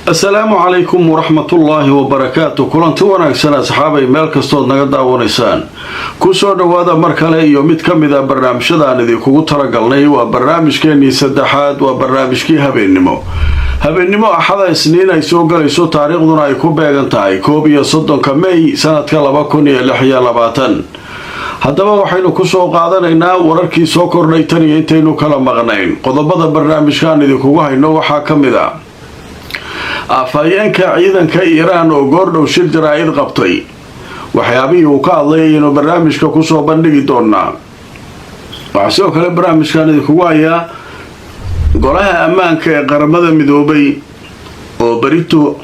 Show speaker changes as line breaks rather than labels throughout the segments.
Asalaamu calaykum waraxmatullaahi wabarakaatu. Kulanti wanaagsan, asxaabay, meel kastood naga daawanaysaan, kusoo dhowaada mar kale iyo mid ka mid a barnaamijyada aan idinkugu talagalnay. Waa barnaamijkeenii saddexaad, waa barnaamijkii habeennimo, habeennimo Axada, Isniin ay soo galayso, taariikhduna ay ku beegan tahay 31-ka May sanadka 2026. Haddaba waxaynu kusoo qaadanaynaa wararkii soo kordhay tan iyo intaynu kala maqnayn. Qodobada barnaamijkaan idinkugu hayno waxaa ka mid a afhayeenka ciidanka Iiraan oo goordhow shir jaraa'id qabtay. Waxyaabihii uu ka hadlay ayaynu barnaamijka kusoo bandhigi doonaa. Waxaa sidoo kale barnaamijkan idinkugu hayaa Golaha Ammaanka ee Qaramada Midoobay oo berito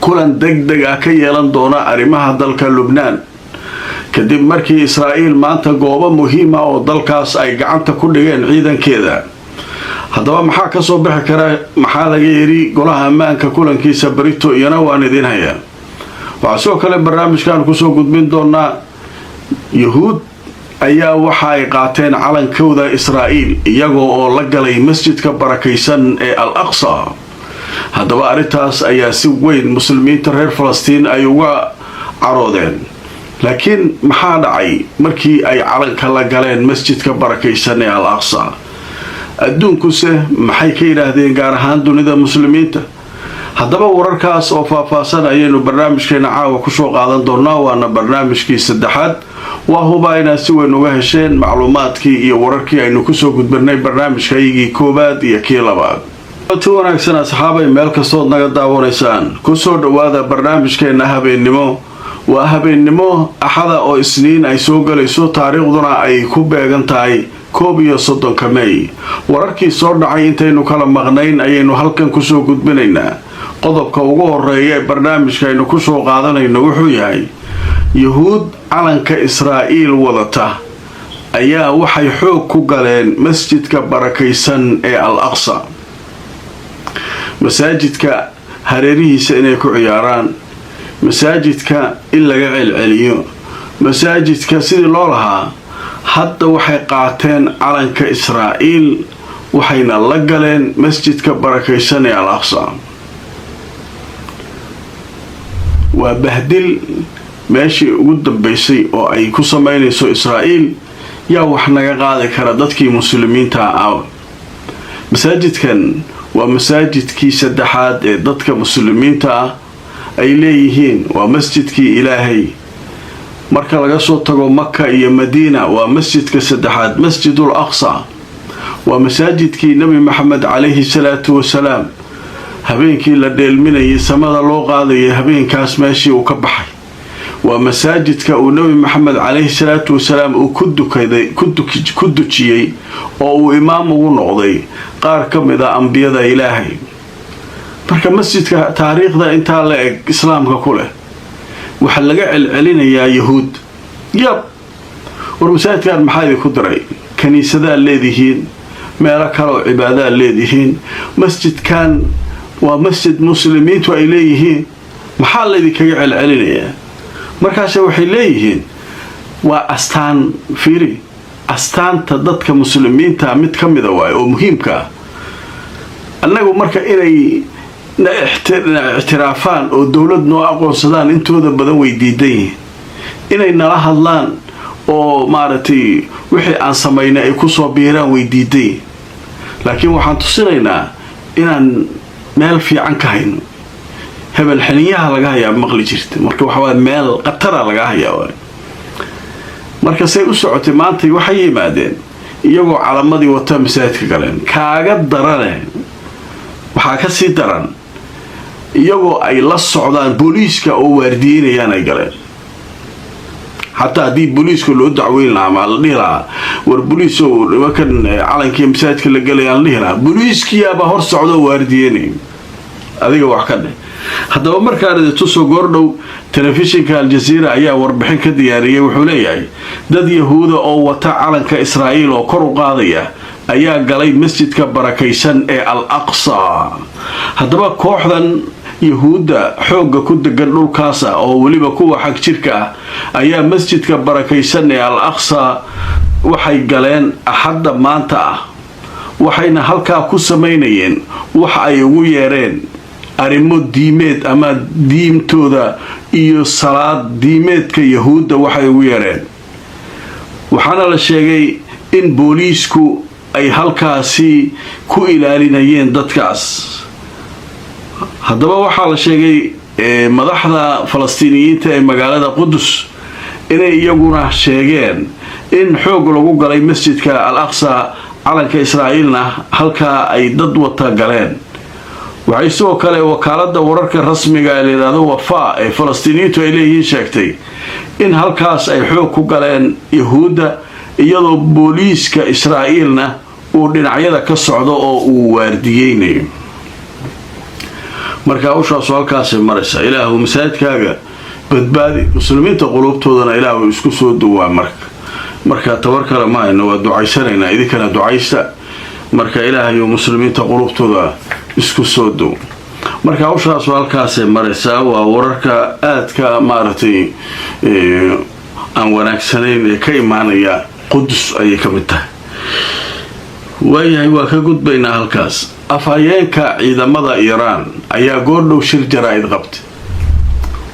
kulan deg deg ah ka yeelan doona arrimaha dalka Lubnaan, kadib markii Israa'iil maanta goobo muhiima oo dalkaas ay gacanta ku dhigeen ciidankeeda. Haddaba maxaa kasoo bixi kara? Maxaa laga yidhi Golaha Ammaanka kulankiisa berito? Iyana waan idiin hayaa. Waxaa sidoo kale barnaamijkan kusoo gudbin doonaa Yuhuud ayaa waxa ay qaateen calankooda Israa'iil, iyagoo oo la galay masjidka barakaysan ee Al Aqsa. Haddaba arrintaas ayaa si weyn muslimiinta reer Falastiin ay uga caroodeen. Laakiin maxaa dhacay markii ay calanka la galeen masjidka barakaysan ee Al Aqsa? Adduunkuse maxay ka yidhaahdeen, gaar ahaan dunida muslimiinta? Haddaba wararkaas oo faahfaahsan ayaynu barnaamijkeena caawa kusoo qaadan doonaa, waana barnaamijkii saddexaad. Waa hubaa inaad si weyn uga hesheen macluumaadkii iyo wararkii aynu kusoo gudbinay barnaamijkaygii koowaad iyo kii labaad. Si wanaagsan, asxaabay, meel kastood naga daawanaysaan, kusoo dhowaada barnaamijkeena habeennimo. Waa habeennimo Axada oo Isniin ay soo galayso, taariikhduna ay ku beegan tahay 31-ka May. Wararkii soo dhacay intaynu kala maqnayn ayaynu halkan kusoo gudbinaynaa. Qodobka ugu horeeya ee barnaamijka aynu kusoo qaadanayno wuxuu yahay Yuhuud calanka Israa'iil wadata ayaa waxay xoog ku galeen masjidka barakaysan ee Al Aqsa. Masaajidka hareerihiisa inay ku ciyaaraan, masaajidka in laga celceliyo, masaajidka sidii loo lahaa. Hadda waxay qaateen calanka Israa'iil, waxayna la galeen masjidka barakaysan ee Al Aqsa. Waa bahdil meeshii ugu dambeysay oo ay ku sameynayso Israa'iil. Yaa wax naga qaadi kara? Dadkii muslimiinta ah, masaajidkan waa masaajidkii saddexaad ee dadka muslimiinta ah ay leeyihiin. Waa masjidkii Ilaahay marka laga soo tago Maka iyo Madiina. Waa masjidka saddexaad, Masjidul Aqsa. Waa masaajidkii Nebi Maxamed calayhi salaatu wasalaam habeenkii la dheelminayay, samada loo qaadayay, habeenkaas meeshii uu ka baxay. Waa masaajidka uu Nebi Maxamed calayhi salaatu wasalaam uu ku dujiyey oo uu imaam ugu noqday qaar ka mid a ambiyada Ilaahay. Marka masjidka taariikhda intaa la eg islaamka ku leh waxaa laga celcelinayaa Yahuud. Yab, war masaajidkan maxaa idinku diray? Kiniisadaad leedihiin, meelo kale oo cibaadaad leedihiin. Masjidkan waa masjid muslimiintu ay leeyihiin. Maxaa laydinkaga celcelinayaa? Markaase waxay leeyihiin waa astaan. Fiiri, astaanta dadka muslimiinta mid ka mida waayo oo muhiimka ah. Annagu marka inay na ictiraafaan oo dowlad noo aqoonsadaan intooda badan way diidan yihiin. Inay nala hadlaan oo maaragtay wixii aan samaynay ay kusoo biiraan way diidan yihiin. Laakiin waxaan tusinaynaa inaan meel fiican ka hayno. Hebel xiniyaha laga hayaa maqli jirta. Marka waxawaa meel khatara laga hayaa waay. Marka say u socotay, maantay waxay yimaadeen iyagoo calamadii wata, masaajidka galeen. Kaaga darane, waxaa ka sii daran iyagoo ay la socdaan booliiska oo waardiyeynayaan ay galeen. Xataa haddii booliiska loo dacweyn lahaa, maa la dhihi lahaa, "War booliisow, nimankan calankii masaajidka la galayaan," la dhihi lahaa. Booliiskiyaabaa hor socda oo waardiyeynay. Adiga wax ka dheh. Haddaba markaan idin tuso, goordhow telefishinka Aljaziira ayaa warbixin ka diyaariyey. Wuxuu leeyahay dad Yahuuda oo wata calanka Israa'iil oo kor u qaadaya ayaa galay masjidka barakaysan ee Al Aqsa. Haddaba kooxdan Yahuudda xoogga ku degan dhulkaasa, oo weliba kuwa xag jirka ah, ayaa masjidka barakaysan ee Al Aqsa waxay galeen Axadda maanta ah, waxayna halkaa ku samaynayeen wax ay ugu yeereen Arrimo diimeed ama diimtooda iyo salaad diimeedka Yahuudda waxay ugu yeereen. Waxaana la sheegay in booliisku ay halkaasi ku ilaalinayeen dadkaas. Haddaba waxaa la sheegay madaxda Falastiiniyiinta ee magaalada Qudus inay iyaguna sheegeen in xoog lagu galay Masjidka Al Aqsa, calanka Israa'iilna halkaa ay dad wata galeen. Waxay sidoo kale wakaalada wararka rasmiga ee layidhaahdo Wafa ee Falastiiniyiintu ay leeyihiin sheegtay in halkaas ay xoog ku galeen Yahuudda, iyadoo booliiska Israa'iilna uu dhinacyada ka socdo oo uu waardiyeynayo. Marka hawshaasu halkaasay maraysaa. Ilaahu masaajidkaaga badbaadi, muslimiinta quluubtoodana Ilaahu isku soo duwaa. Marka tabar kale ma hayno, waa ducaysanaynaa, idinkana ducaysta. Marka Ilaahayu muslimiinta quluubtooda isku soo duw. Marka hawshaasu halkaasay maraysaa. Waa wararka aadka maaragtay aan wanaagsanayn ee ka imaanaya Qudus ayay ka mid tahay. Waayahay, waa ka gudbaynaa halkaas. Afhayeenka ciidamada Iiraan ayaa goordhow shir jaraa'id qabtay.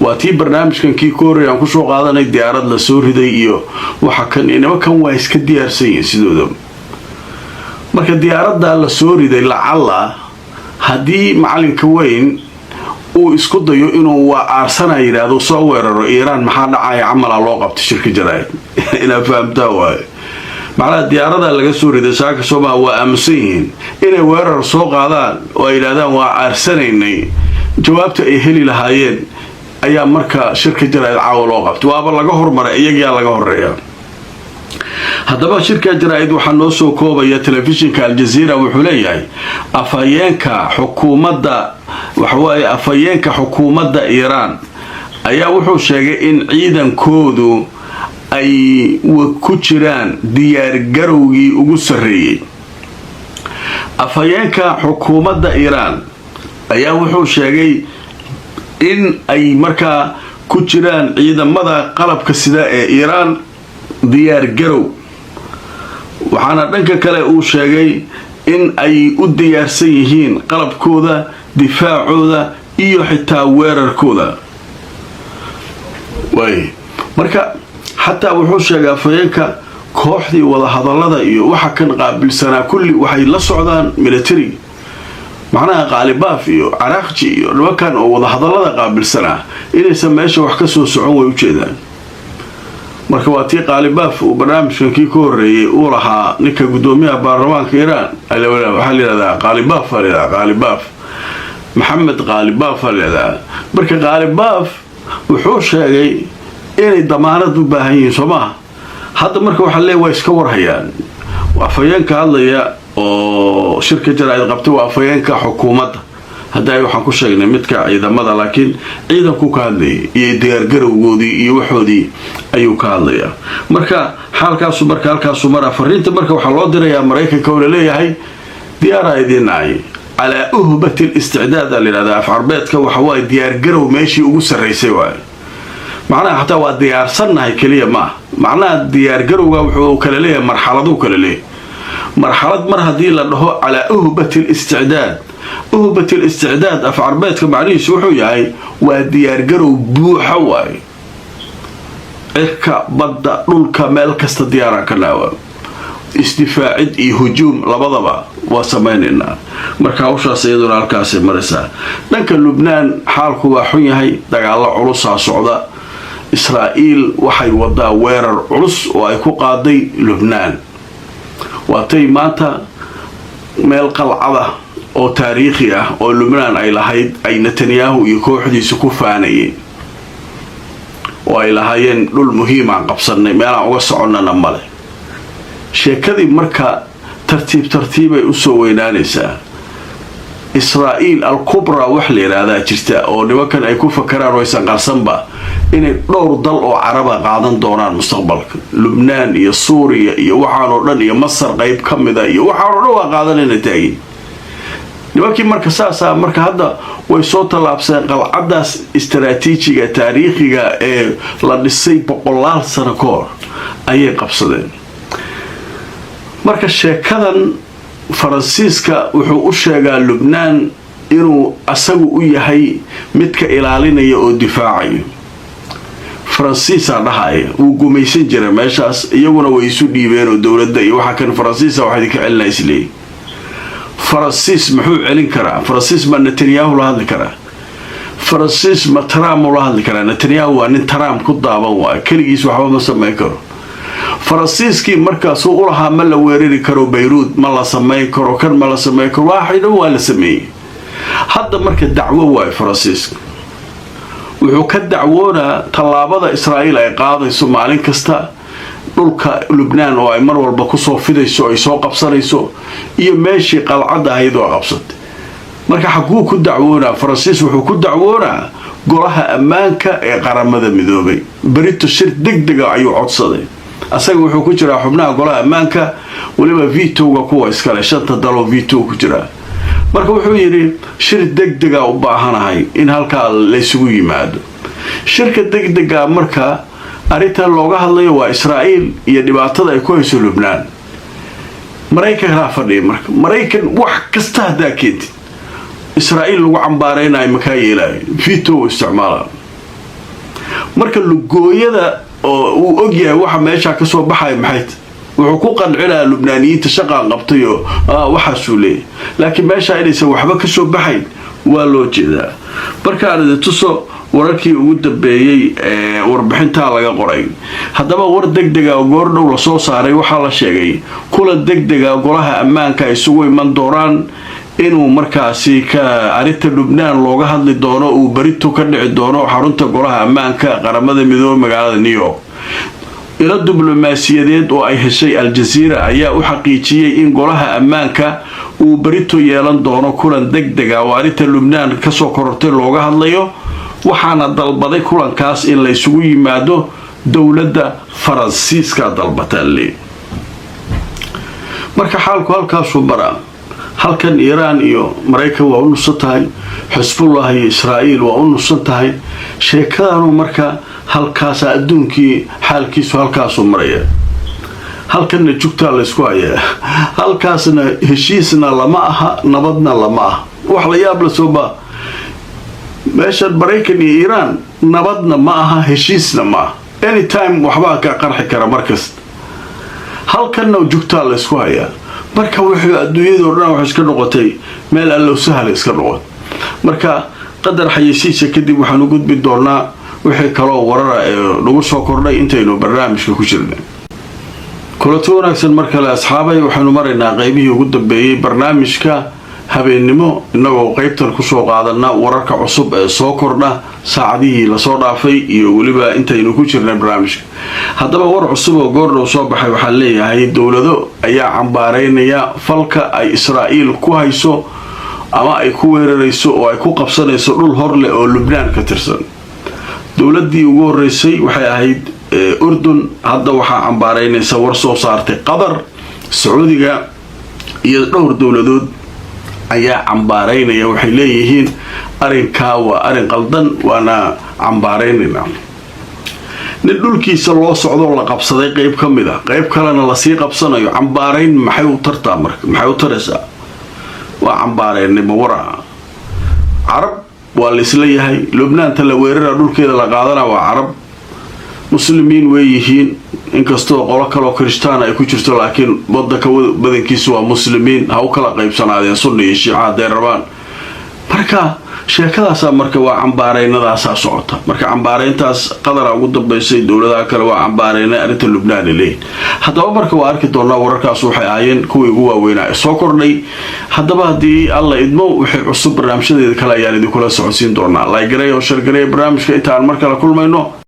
Waa tii barnaamijkan kii ka horreey aan kusoo qaadanay diyaarad la soo riday iyo waxa kan. Nimankan waa iska diyaarsan yihiin sidooda. Marka diyaaraddaa la soo riday, lacalla haddii macalinka weyn uu isku dayo inuu waa aarsana yidhaahdo, soo weeraro Iiraan, maxaa dhacaya camalaa loo qabtay shirka jaraa'id. Inaa fahamtaa waayo, macnaha diyaaradaa laga soo riday saaka soomaha, waa aamusan yihiin. Inay weerar soo qaadaan oo ay yidhahdaan waa aarsanaynay, jawaabta ay heli lahaayeen ayaa marka shirka jaraa'id caawa loo qabtay. Waaba laga hormaray, iyagiyaa laga horeeya. Haddaba shirka jaraa'id waxaa noo soo koobaya telefishinka Aljaziira. Wuxuu leeyahay afhayeenka xukuumadda, waxawaaye afhayeenka xukuumadda Iiraan ayaa wuxuu sheegay in ciidankoodu ay ku jiraan diyaargarowgii ugu sarreeyey. Afhayeenka xukuumadda Iiraan ayaa wuxuu sheegay in ay markaa ku jiraan ciidamada qalabka sida ee Iiraan diyaargarow. Waxaana dhanka kale uu sheegay in ay u diyaarsan yihiin qalabkooda, difaacooda iyo xitaa weerarkooda. Waay, marka xataa wuxuu sheegay afhayeenka kooxdii wadahadalada iyo waxa kan qaabilsanaa kulli waxay la socdaan military, macnaha Qaalibaaf iyo Caraaqji iyo nimankan oo wadahadalada qaabilsanaa inaysan meesha wax ka soo socon way ujeedaan. Marka waa tii Qaalibaaf uu barnaamijkan kii ka horreeyey uu lahaa ninka guddoomiyaha baarlamaanka Iiraan. Waxaa la yihahdaa Qaalibaaf aa layihahdaa, Qaalibaaf, Maxamed Qaalibaaf aa layihahdaa. Marka Qaalibaaf wuxuu sheegay inay damaanad u baahan yihiin, soo maaha? Hadda marka waxaa leeya waa iska warhayaan. Afhayeenka hadlaya oo shirka jaraa'id qabtay waa afhayeenka xukuumadda. Hadda waxaan ku sheegnay midka ciidamada, laakiin ciidankuu ka hadlayay iyo diyaargarowgoodii iyo waxoodii ayuu ka hadlayaa. Marka xaalkaasu marka halkaasu maraa. Fariinta marka waxaa loo dirayaa Maraykanka oo laleeyahay diyaaraa idiin nahay. Calaa uhbat listicdaad a layihahdaa af carbeedka. Waxa waaye diyaargarow meeshii ugu sarraysay waaye. Macnaha xataa waa diyaarsannahay keliya maaha. Macnaha diyaargarowga wuxuu kala leeyahay marxaladuu kala leeyahay. Marxalad mar haddii la dhaho calaa uhbat listicdaad, uhbat listicdaad af carbeedka macnihiisu wuxuu yahay waa diyaargarow buuxa waaye. Cirka, badda, dhulka, meel kasta diyaaraan ka naawa. Isdifaacid iyo hujuum labadaba waa samaynaynaa. Marka hawshaas iyaduna halkaasay maraysaa. Dhanka Lubnaan xaalku waa xun yahay, dagaalo culusaa socda. Israa'iil waxay wadaa weerar culus oo ay ku qaaday Lubnaan. Waatay maanta meel qalcada oo taariikhi ah oo Lubnaan ay lahayd ay Netanyahu iyo kooxdiisa ku faanayeen oo ay lahaayeen dhul muhiimaan qabsanay, meelaan uga soconnana male. Sheekadii marka tartiib tartiibay usoo weynaanaysaa. Israa'iil al-kubra wax la yidhaahdaa jirta oo nimankan ay ku fakaraan oo aysan qarsanba inay dhowr dal oo Caraba qaadan doonaan mustaqbalka. Lubnaan iyo Suuriya iyo waxaanoo dhan iyo Masar qayb ka mida iyo waxaanoo dhan waa qaadanayna taagin nimankii. Marka saasaa marka hadda way soo tallaabseen qalcadaas istaraatiijiga taariikhiga ee la dhisay boqolaal sano ka hor ayay qabsadeen. Marka sheekadan Faransiiska wuxuu u sheegaa Lubnaan Inuu asagu u yahay midka ilaalinaya oo difaacayo. Faransiisaa dhahaya, wuu gumaysan jira meeshaas, iyaguna way isu dhiibeen oo dowladda iyo waxaa kan Faransiisa wax idinka celinaa isleeyahy. Faransiis muxuu celin karaa? Faransiis ma Netanyahu la hadli karaa? Faransiis ma Trump ula hadli karaa? Netanyahu waa nin Trump ku daaban waayo, keligiis waxba ma samayn karo. Faransiiskii markaasuu ulahaa ma la weerari karo Bayruud, ma la samayn karo kan, ma la samayn karo, waxay dhan waa la sameeyey. Hadda marka dacwo waayo. Faransiiska wuxuu ka dacwoonaa tallaabada Israa'iil ay qaadayso maalin kasta dhulka Lubnaan, oo ay mar walba kusoo fidayso, ay soo qabsanayso, iyo meeshii qalcadda ahayd oo qabsatay. Marka xaguu ku dacwoonaa Faransiis? Wuxuu ku dacwoonaa Golaha Ammaanka ee Qaramada Midoobay. Berito shir deg dega ayuu codsaday. Asaga wuxuu ku jiraa xubnaha Golaha Ammaanka, weliba vetoga kuwa iskale, shanta daloo veto ku jiraa. Marka wuxuu yidhi, shir deg dega u baahanahay in halkaa laysugu yimaado. Shirka degdega marka arrintan looga hadlayo waa Israa'iil iyo dhibaatada ay ku hayso Lubnaan. Maraykankaa fadhiya. Marka Maraykan wax kasta haddaa keentid Israa'iil lagu cambaaraynayo, makaa yeelaayo, veto isticmaala. Marka lugooyada oo uu ogyahay waxa meeshaa kasoo baxaya maxayt, wuxuu ku qancinayaa Lubnaaniyiinta shaqaan qabtayoo waxaasuu leeyahy, laakiin meeshaa inaysan waxba kasoo baxayn waa loo jeedaa. Markaan idin tuso wararkii ugu dambeeyey ee warbixintaa laga qoray. Haddaba war deg dega oo goordhow lasoo saaray, waxaa la sheegay kulan deg dega Golaha Ammaanka isugu iman doonaan, inuu markaasi ka arrinta Lubnaan looga hadli doono, uu berito ka dhici doono xarunta Golaha Ammaanka Qaramada Midoobey, magaalada New York. Ilo diblomaasiyadeed oo ay heshay Al-Jaziira ayaa u xaqiijiyey in Golaha Ammaanka uu berito yeelan doono kulan deg dega oo arrinta Lubnaan kasoo korortay looga hadlayo, waxaana dalbaday kulankaas in la isugu yimaado dowladda Faransiiska dalbataa. Marka xaalku halkaasuu maraa. Halkan Iiraan iyo Maraykan waa u nusan tahay, Xisbullah iyo Israa'iil waa u nusan tahay sheekadanu. Marka halkaasa adduunkii xaalkiisu halkaasuu maraya. Halkanna jugtaa laysku hayaa, halkaasna heshiisna lama aha, nabadna lama aha. Wax la yaab la sooma meeshan Maraykan iyo Iiraan nabadna ma aha, heshiisna ma aha, anytime waxbaa ka qarxi kara markasta. Halkanna jugtaa laysku hayaa. Marka wuxuu adduunyadao dhan wax iska noqotay meel Allow sahal iska noqot. Marka qadar xayeysiisa kadib waxaan u gudbi doonaa wixii kaloo warara ee nagu soo kordhay intaynu barnaamijka ku jirnay. Kulanti wanaagsan mar kale, asxaabay. Waxaynu maraynaa qeybihii ugu dambeeyey barnaamijka habeennimo, innagoo qeybtan kusoo qaadana wararka cusub ee soo kordha saacadihii lasoo dhaafay iyo weliba intaynu ku jirnay barnaamijka. Haddaba war cusub oo goordhow soo baxay waxaa leeyahay, dowlado ayaa cambaareynaya falka ay Israa'iil ku hayso ama ay ku weerarayso oo ay ku qabsanayso dhul hor leh oo Lubnaan ka tirsan. Dowladii ugu horeysay waxay ahayd Urdun. Hadda waxaa cambaareynaysa, war soo saartay Qatar, Sacuudiga iyo dhowr dowladood ayaa cambaareynaya. Waxay leeyihiin arrinkaa waa arrin qaldan, waana cambaareynaynaa. Nin dhulkiisa loo socdoo la qabsaday qeyb ka mid a, qeyb kalena lasii qabsanayo, cambaarayn maxay u tartaa? Marka maxay u taraysaa? Waa cambaareynay wara. Carab waa la isla yahay. Lubnaanta la weerara, dhulkeeda la qaadana, waa Carab, Muslimiin way yihiin, inkastoo qolo kaloo Kirishtaan ay ku jirto, laakiin wadanka badankiisu waa Muslimiin. Ha u kala qaybsanaadeen Sunni iyo Shiica hadday rabaan. Marka sheekadaasaa marka waa cambaareynadaasaa socota. Marka cambaareyntaas Qadara ugu dambeysay, dowladaha kale waa cambaareynay arrinta Lubnaan ay leeyihin. Haddaba marka waa arki doonaa. Wararkaas waxay ahaayeen kuwii ugu waaweynaa ee soo kordhay. Haddaba haddii Alla idmo, wixii cusub barnaamijyadeeda kale ayaan idinkula socodsiin doonaa. Like gareey oo share gareeya barnaamijka. Intaan mar kale kulmayno.